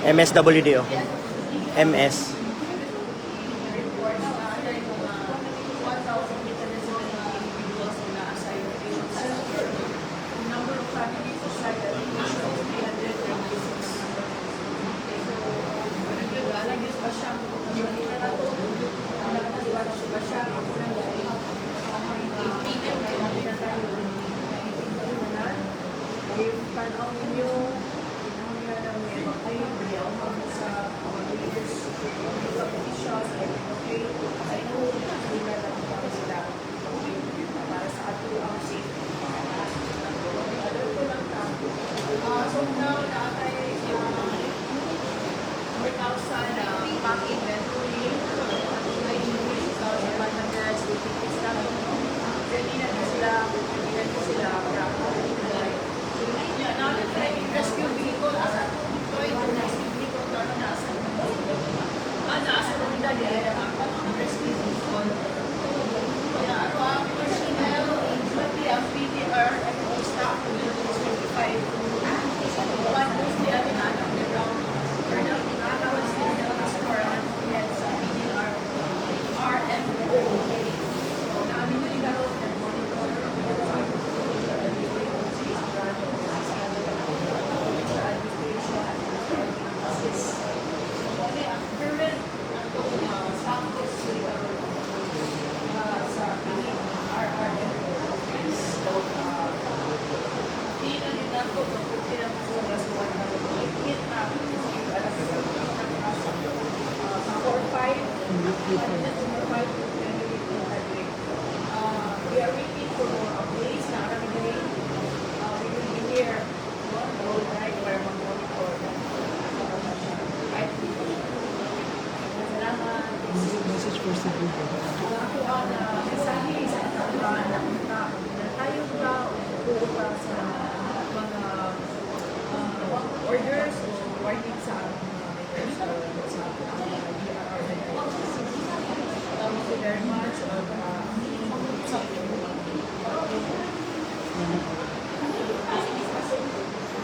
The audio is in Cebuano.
MSWD oh. MS. Report na ay mga 1,870 individuals na naa sa education center. The number of families inside the education is 336. Okay, so, nagdala yun pa siya. Nagdala na to. Nagdala na siya. Ako na dahil. If tanaw ninyo, kinahanglan na may evacuate sa mga leaders, mga officials, ay okay, I know hindi na lang sila para sa ato ang safety. Alert ko lang ta. So now, naatay 4,000 na pack inventory. Ay, 6,500 sleeping na. Ready na na sila, ready na na sila para yeah, now that rescue vehicle, asa ito yung rescue vehicle, ano nasa? Ah, nasa Ronda, di ay ang rescue vehicle. Kaya ano ang personnel, pati ang PDR, at all staff, is 25 to one mostly ano na ano, the ground. Or na, nakakawal sila ng score ang sa PDR, RMO. So, namin yun yung garo, monitor, sa administration assist. So, mao ang current atong status sa PDRRMO office. So, di na din nato pagpunti na mo sa 118 na alas 4-5, 4-5 We are waiting for more updates na kami diri. We will be here, no, the whole night para mag-monitor. Right? Salamat. Message for Cebu. Ang ako ang mensahe sa katawhan na tayo ka o ka sa